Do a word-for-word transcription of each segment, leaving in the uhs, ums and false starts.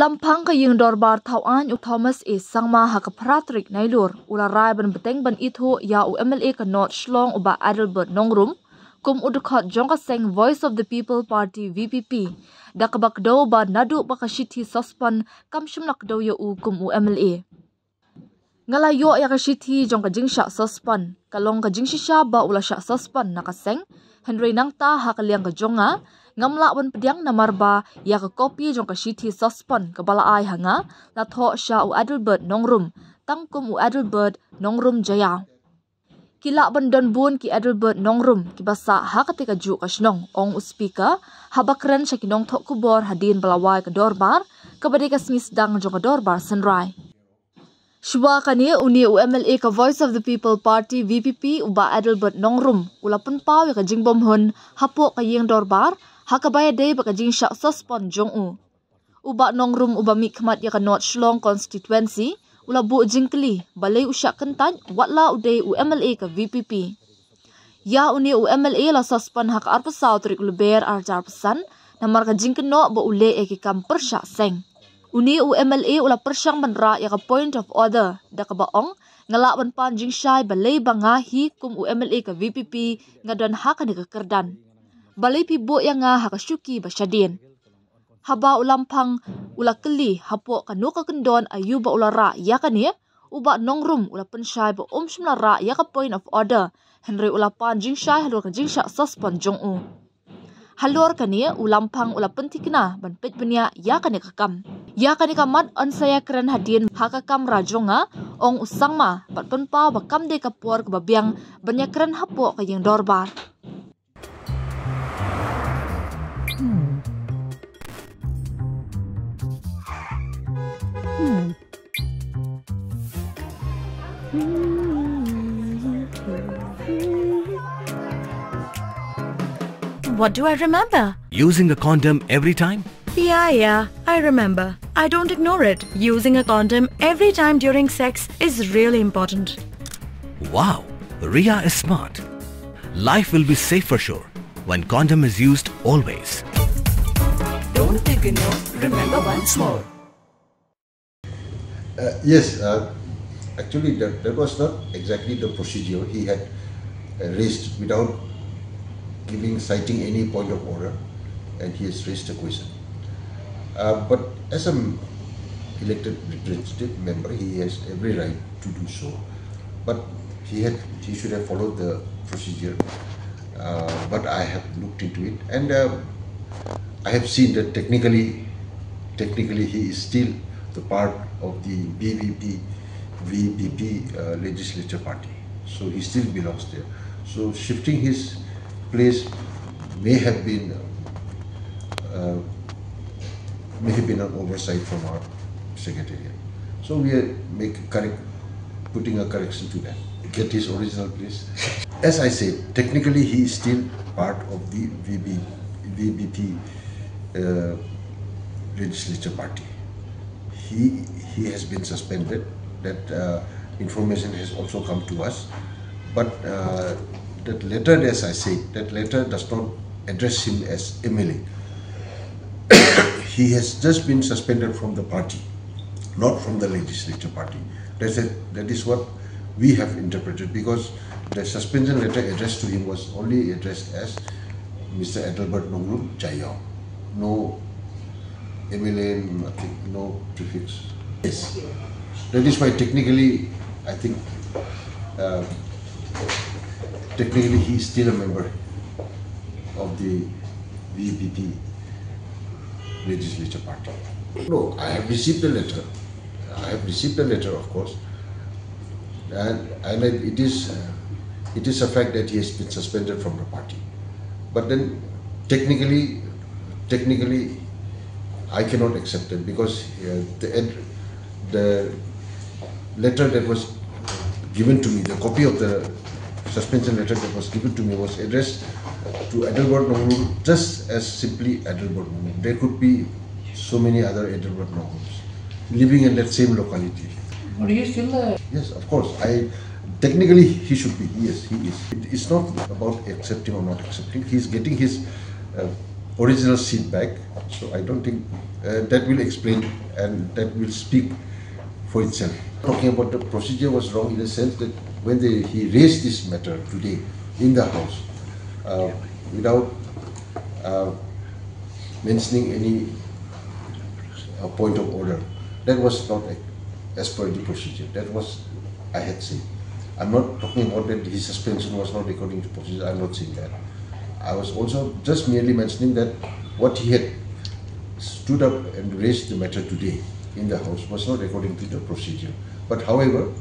Lampang ka ïing dorbar thaw aiñ u Thomas A Sangma ha ka phra tarik Nailur u la rai ban bteng ban ithuh ïa u M L A ka North Shillong u Bah Adelbert Nongrum kum u dkhot jong ka seng Voice of the People Party V P P da kaba kdew ba naduh ba ka shithi suspend kam shym la kdew ïa u kum u M L A. Nga la ïoh ïa ka shithi jong ka jingshah suspend, ka long ka jingshisha ba u la shah suspend na ka seng, hynrei nangta ha ka liang ka jong nga, ngam lah ban pdiang namar ba ïa ka kopi jong ka shithi suspend kaba la ai ha nga la thoh sha u Adelbert Nongrum, tang kum u Adelbert Nongrum Jaiaw. Ki lah ban don bun ki Adelbert Nongrum kiba sah ha kata ka juh ka shnong, ong u Speaker haba kren sha ki nongthoh khubor hadien ba la wai ka dorbar, kaba dei ka sngi sdang jong ka dorbar synrai. Shuwa kane, une u M L A ka Voice of the People Party V P P u Bah Adelbert Nongrum u la pynpaw ïa ka jingbymhun hapoh ka ïing dorbar ha kaba ïadei bad ka jingshah suspend jong u. U Bah Nongrum uba mihkhmat ïa ka North Shillong constituency u la buh jingkylli balei u shah kyntait wat la u dei u M L A ka V P P. Ïa une u M L A la suspend ha ka arphew saw tarik Lber arhajar arphew san namar ka jingkynnoh ba u leh ïa ki kam pyrshah seng. Une u M L A u la pyrshang ban rah ïa ka point of order da kaba ong, nga lah ban pan jingshai balei ba nga hi kum u M L A ka V P P nga don ha kane ka kyrdan. Balei phi buh ïa nga ha ka shuki ba shadien. Haba u Lampang u la kylli hapoh kano ka kyndon aïu ba u la rah ïa kane, u Bah Nongrum u la pynshai ba um shym la rah ïa ka point of order, hynrei u la pan jingshai halor ka jingshah suspend jong u. Halor kane u Lampang u la pynthikna ban peit bniah ïa kane ka kam. Ïa kane ka mat yn sa ïakren hadien ha ka kamra jong nga, ong u Sangma bad pynpaw ba kam dei ka por kaba biang ban ïakren hapoh ka ïing dorbar. What do I remember? Using a condom every time? Yeah, yeah, I remember. I don't ignore it. Using a condom every time during sex is really important. Wow, Ria is smart. Life will be safe for sure when condom is used always. Don't ignore, remember once more. Uh, yes, uh, actually, that, that was not exactly the procedure he had uh, raised without giving, citing any point of order, and he has raised the question. Uh, but as an elected representative member, he has every right to do so. But he had, he should have followed the procedure. Uh, but I have looked into it, and uh, I have seen that technically, technically he is still the part of the V V P, V V P uh, legislature party. So he still belongs there. So shifting his place may have been uh, may have been an oversight from our secretariat. So we are make correct, putting a correction to that. Get his original place. As I said, technically he is still part of the V B, V B P uh, legislature party. He he has been suspended. That uh, information has also come to us. But uh, that letter, as I said, that letter does not address him as M L A. He has just been suspended from the party, not from the legislature party. That's it. That is what we have interpreted, because the suspension letter addressed to him was only addressed as Mister Adelbert Nongrum Jaiaw. No M L A, nothing, no prefix. Yes. That is why technically, I think, uh, technically he is still a member of the V P P legislature party. No, I have received the letter. I have received the letter, of course. And, and it is, uh, it is a fact that he has been suspended from the party. But then, technically, technically, I cannot accept it because uh, the, ad- the letter that was given to me, the copy of the suspension letter that was given to me was addressed to Adelbert Nongrum just as simply Adelbert Nongrum. There could be so many other Adelbert Nongrums living in that same locality. But he is still there. Yes, of course. I technically he should be. Yes, he is. It, it's not about accepting or not accepting. He is getting his uh, original seat back. So I don't think uh, that will explain and that will speak for itself. Talking about the procedure was wrong in the sense that when they, he raised this matter today in the House uh, without uh, mentioning any uh, point of order, that was not as per the procedure. That was, I had said. I'm not talking about that his suspension was not according to procedure. I'm not saying that. I was also just merely mentioning that what he had stood up and raised the matter today in the House was not according to the procedure. But however,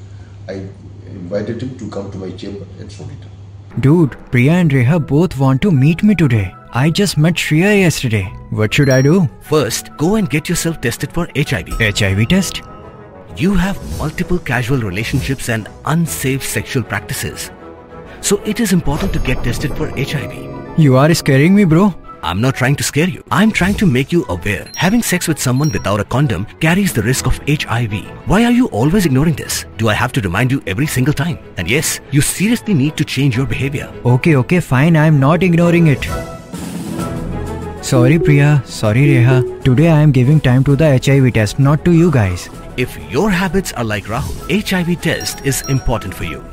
I invited him to come to my chamber and sort it out. Dude, Priya and Reha both want to meet me today. I just met Shreya yesterday. What should I do? First, go and get yourself tested for H I V. H I V test? You have multiple casual relationships and unsafe sexual practices. So it is important to get tested for H I V. You are scaring me, bro. I'm not trying to scare you. I'm trying to make you aware. Having sex with someone without a condom carries the risk of H I V. Why are you always ignoring this? Do I have to remind you every single time? And yes, you seriously need to change your behavior. Okay, okay, fine. I'm not ignoring it. Sorry, Priya. Sorry, Reha. Today I am giving time to the H I V test, not to you guys. If your habits are like Rahul, H I V test is important for you.